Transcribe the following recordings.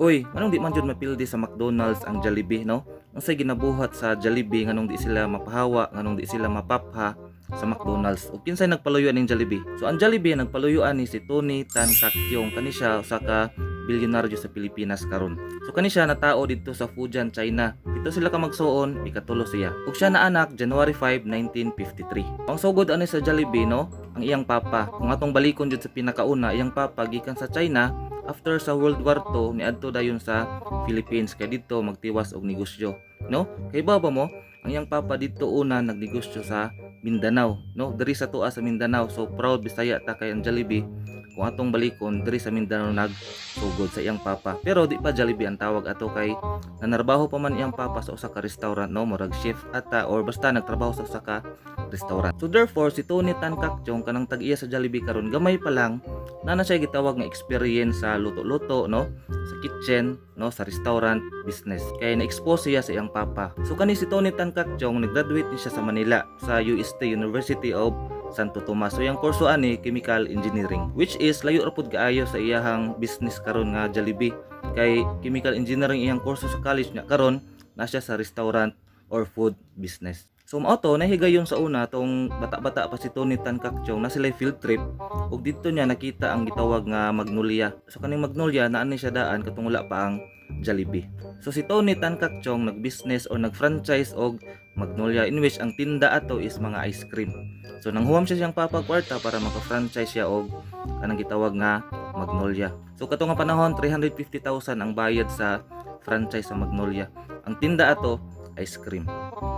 Uy, nganong di man jud mapildi sa McDonald's ang Jollibee, no? Unsay ginabuhat sa Jollibee nganong di sila mapahawa, nganong di sila mapapha sa McDonald's? Ug kinsay nagpaluyo aning Jollibee? So ang Jollibee nagpaluyo ani si Tony Tan Caktiong. Kani siya usa ka bilyonaryo sa Pilipinas karon. So kani siya natao didto sa Fujian, China. Didto sila ka magsuon, ikatulo siya. Ug siya naanak January 5, 1953. Ang sugod ani sa Jollibee, no, ang iyang papa. Kung atong balikon jud sa pinakauna, iyang papa gikan sa China after sa World War II, niadto dayon sa Philippines kay didto magtiwas og negosyo, no? Kay ba mo, ang iyang papa didto una nagnegosyo sa Mindanao, no? Diri sa atoa sa Mindanao. So proud Bisaya ta kay ang Jollibee, kung atong balikon, diri sa Mindanao nagsugod sa iyang papa. Pero di pa Jollibee ang tawag ato kay nanarbaho pa man iyang papa sa usa ka restaurant, no? Murag chef ata or basta nagtrabaho sa usa ka restaurant. So therefore, si Tony Tan Caktiong, kanang tag-iya sa Jollibee karon, gamay pa lang na na siya gitawag nga experience sa luto-luto, no, sa kitchen, no, sa restaurant business kay na-expose siya sa iyang papa. So kani si Tony Tan Caktiong, nag-graduate ni siya sa Manila sa UST, University of Santo Tomas. So iyang kurso ani chemical engineering, which is layo ra pud kaayo sa iyahang business karon nga Jollibee, kay chemical engineering iyang kurso sa college niya, karon na siya sa restaurant or food business. So mao to, nahigayon sa una tong bata-bata pa si Tony Tan Caktiong na sila field trip ug didto niya nakita ang gitawag nga Magnolia. So kaning Magnolia naa ni siya daan katong wala pa ang Jollibee. So si Tony Tan Caktiong nag-business or nag-franchise og Magnolia, in which ang tinda ato is mga ice cream. So nanghuwam siya siyang papa kwarta para maka-franchise siya og kanang gitawag nga Magnolia. So kato nga panahon, 350,000 ang bayad sa franchise sa Magnolia. Ang tinda ato ice cream.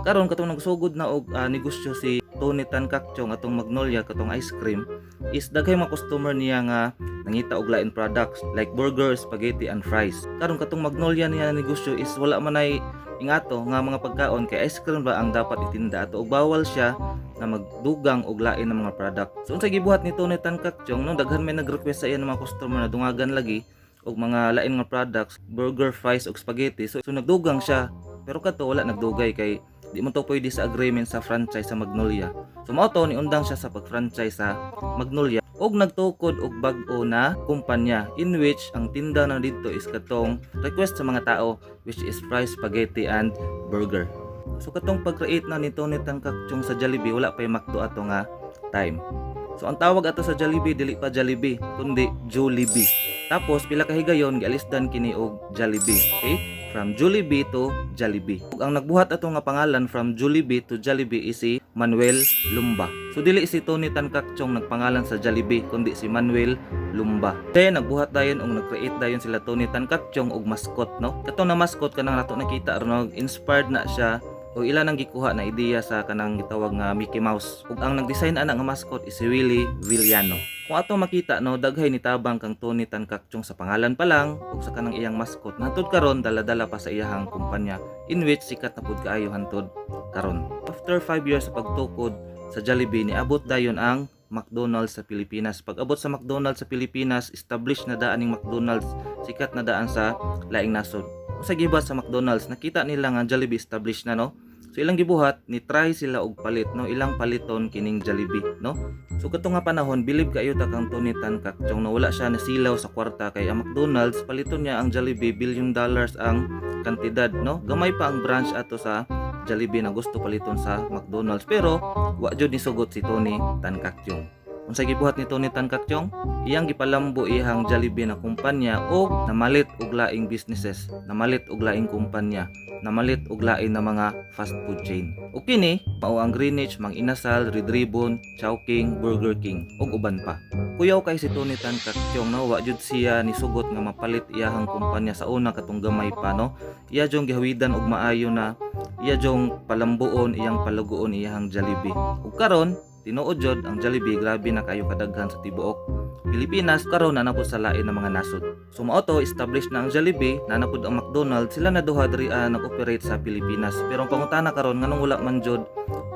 Karon, katong nagsugod na og negosyo si Tony Tan Caktiong atong Magnolia, katong ice cream, is daghay mga customer niya nga nangita og lain products like burger, spaghetti and fries. Karon, katong Magnolia niya na negosyo is wala man ay ingato nga mga pagkaon kay ice cream ba ang dapat itinda ato ug bawal siya na magdugang og lain ng mga product. So unsay gibuhat ni Tony Tan Caktiong, no? Daghan may nag-request sa iya ng mga customer na dungagan lagi og mga lain nga products, burger, fries ug spaghetti. So nagdugang siya, pero kato wala nagdugay kay di mo to pwede sa agreement sa franchise sa Magnolia. So mao to, niundang siya sa pag-franchise sa Magnolia og nagtukod og bag-o na kumpanya, in which ang tinda na didto is katong request sa mga tao, which is fries, spaghetti and burger. So katong pag-create na ni Tony Tan Caktiong sa Jollibee, wala pa yung McDo ato nga time. So ang tawag ato sa Jollibee, dili pa Jollibee kundi Jollibee. Tapos pila ka higayon gialisdan kini og Jollibee. Okay? From Jollibee to Jollibee. Ug ang nagbuhat ato nga pangalan from Jollibee to Jollibee is si Manuel Lumba. So dili si Tony Tan Caktiong nagpangalan sa Jollibee kundi si Manuel Lumba. Then nagbuhat dayon og nag-create dayon sila Tony Tan Caktiong og mascot, no? Kato na mascot, kanang nato nakita ron, inspired na siya o ila nang gikuha na ideya sa kanang gitawag nga Mickey Mouse. Ug ang nag-design ana nga mascot is si Willie Villano. Kung ato makita, no, daghay ni tabang kang Tony Tan Caktiong sa pangalan pa lang ug sa kanang iyang mascot. Hantod karon dala-dala pa sa iyahang kumpanya, in which sikat na pud kaayo hantod karon. After 5 years sa pagtukod sa Jollibee, niabot dayon ang McDonald's sa Pilipinas. Pag abot sa McDonald's sa Pilipinas, established na daan ning McDonald's, sikat na daan sa laing nasod. Sa gibuhat sa McDonald's, nakita nila nga Jollibee established na, no? So ilang gibuhat, ni try sila og palit, no, ilang paliton kining Jollibee, no? So kato nga panahon, bilib kaayo ta kang Tony Tan Caktiong na wala siya nasilaw sa kwarta kay ang McDonald's paliton niya ang Jollibee, billion dollars ang kantidad, no? Gamay pa ang branch ato sa Jollibee na gusto paliton sa McDonald's, pero wa jud ni sugot si Tony Tan Caktiong. Unsay gibuhat ni Tony Tan Caktiong? Iyang gipalambo iyang Jollibee na kumpanya og namalit og laing businesses, namalit og laing kumpanya, namalit og lain na mga fast food chain. Ug kini mao ang Greenwich, Mang Inasal, Red Ribbon, Chowking, Burger King ug uban pa. Kuyaw kay si Tony Tan Caktiong, no, wa jud siya nisugot nga mapalit iyahang kumpanya sa una katong gamay pa, no. Iya jung gihawidan og maayo na iya jung palambuon, iyang paluguon iyahang Jollibee. Ug karon tinuod jud ang Jollibee grabe na kayo kadaghan sa tibuok Pilipinas, karon naa na pud sa lain ng mga nasod. So mao to, established na ang Jollibee, naa na pud ang McDonald's, sila na duha diri nag-operate sa Pilipinas. Pero ang pangutana karon, nganong wala man jud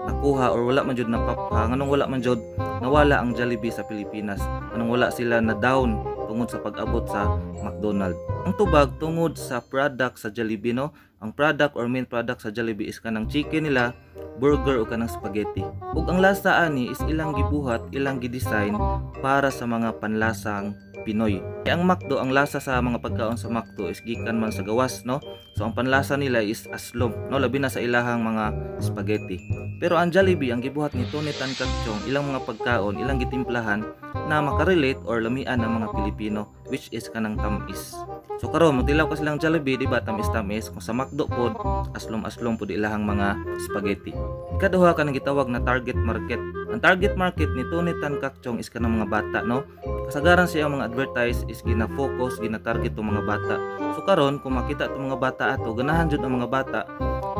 nakuha or wala man jud napapha, nganong wala man jud nawala ang Jollibee sa Pilipinas? Nganong wala sila na down tungod sa pag-abot sa McDonald? Ang tubag, tungod sa product sa Jollibee, no? Ang product or main product sa Jollibee is kanang chicken nila, burger o kanang spaghetti. Ug ang lasa ani is ilang gibuhat, ilang gidesign para sa mga panlasang Pinoy. Kaya ang McDo, ang lasa sa mga pagkaon sa McDo is gikan man sa gawas, no? So ang panlasa nila is aslom, no? Labi na sa ilahang mga spaghetti. Pero ang Jollibee, ang gibuhat ni Tony Tan Caktiong, ilang mga pagkaon, ilang gitimplahan na makarelate or lamian ng mga Pilipino, which is kanang tamis. So karon motilaw ka silang Jollibee, di ba, tamis-tamis? Kung sa McDo pod, aslom-aslom pod ilahang mga spaghetti. Ikaduha, kanang gitawag na target market. Ang target market ni Tony Tan Caktiong is kanang mga bata, no? Kasagaran siya mga advertise is gina-focus, gina-target tong mga bata. So karon kung makita tong mga bata ato, ganahan jud ang mga bata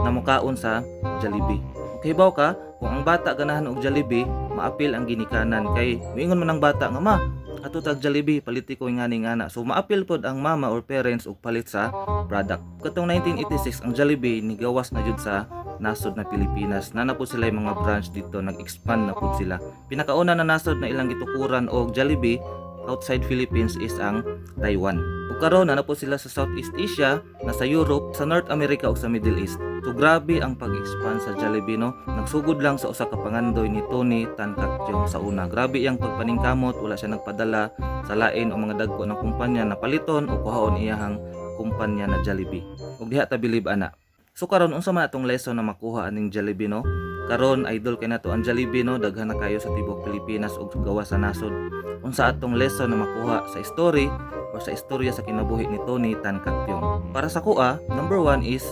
na mukaon sa Jollibee. Okay baw ka, kung ang bata ganahan og Jollibee, maapil ang ginikanan kay moingon man ang bata nga, "Ma, ato tag Jollibee, paliti ko ngani ngana." So maapil pod ang mama or parents og palit sa product. Katong 1986, ang Jollibee nigawas na jud sa nasod na Pilipinas. Naa na pod sila yung mga branch dito, nag-expand na pod sila. Pinakauna na nasod na ilang gitukuran og Jollibee outside Philippines is ang Taiwan. Ug karon naa na po sila sa Southeast Asia, nasa Europe, sa North America ug sa Middle East. So grabe ang pag-expand sa Jollibee, no. Nagsugod lang sa usa ka pangandoy ni Tony Tan Caktiong sa una. Grabe iyang pagpaningkamot, wala siya nagpadala sa lain o mga dagko ng kumpanya na paliton o kuhaon iyahang kumpanya na Jollibee. Ug diha ta bilib ana. So karon, unsa man atong lesson na makuha aning Jollibee, no? Karon idol kay nato ang Jollibee, no, daghan na kayo sa tibuok Pilipinas ug gawas sa nasod. Unsa atong lesson na makuha sa story o sa istorya sa kinabuhi ni Tony Tan Caktiong? Para sa akoa, number one is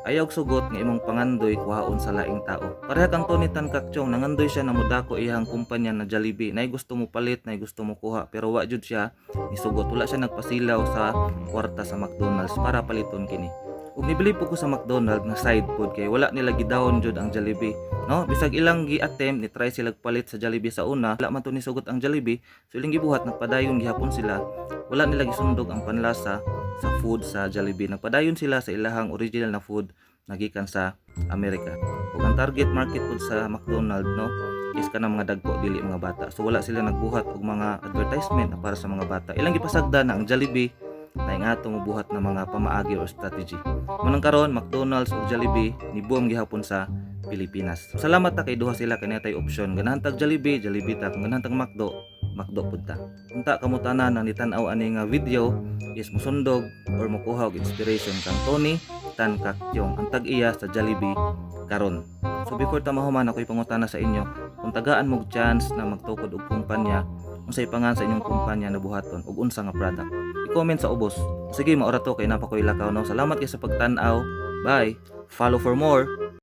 ayaw sugot nga imong pangandoy kuhaon sa laing tao. Pareha kang Tony Tan Caktiong, nangandoy siya na mudako iyang kumpanya na Jollibee. Nay gusto mo palit, nay gusto mo kuha, pero wa jud siya nisugot. Wala siya nagpasilaw sa kwarta sa McDonald's para paliton kini. Ug nibilib po ko sa McDonald nga side pod kay wala nila gidawon jud ang Jollibee. No, bisag ilang gi-attempt ni try sila palit sa Jollibee sa una, wala man to nisugot ang Jollibee. So ilang gibuhat, nagpadayon gihapon sila. Wala nila gisundog ang panlasa sa food sa Jollibee. Nagpadayon sila sa ilahang original na food na gikan sa Amerika. Ug ang target market pod sa McDonald, no, is kanang mga dagko, dili mga bata. So wala sila nagbuhat og mga advertisement na para sa mga bata. Ilang gipasagdan na ang Jollibee na nga ato mobuhat ng mga pamaagi or strategy. Munang karon, McDonald's ug Jollibee ni boom gihapon sa Pilipinas. Salamat ta kay duha sila, kay natay option. Ganahan tag Jollibee, Jollibee ta. Kung ganahan tag McDo, McDo pud ta. Unta kamo tanan na nitan-aw ani nga video is musundog or mokuha og inspiration kang Tony Tan Caktiong, ang tag-iya sa Jollibee karon. So before ta mahuman, ako'y pangutana sa inyo, kung tagaan mo og chance na magtukod og kumpanya, unsay pangan sa inyong kumpanya na buhaton ug unsa nga product? I-comment sa ubos. Sige, maora to kay naa pa koy lakaw, no. Salamat kay sa pagtan-aw. Bye. Follow for more.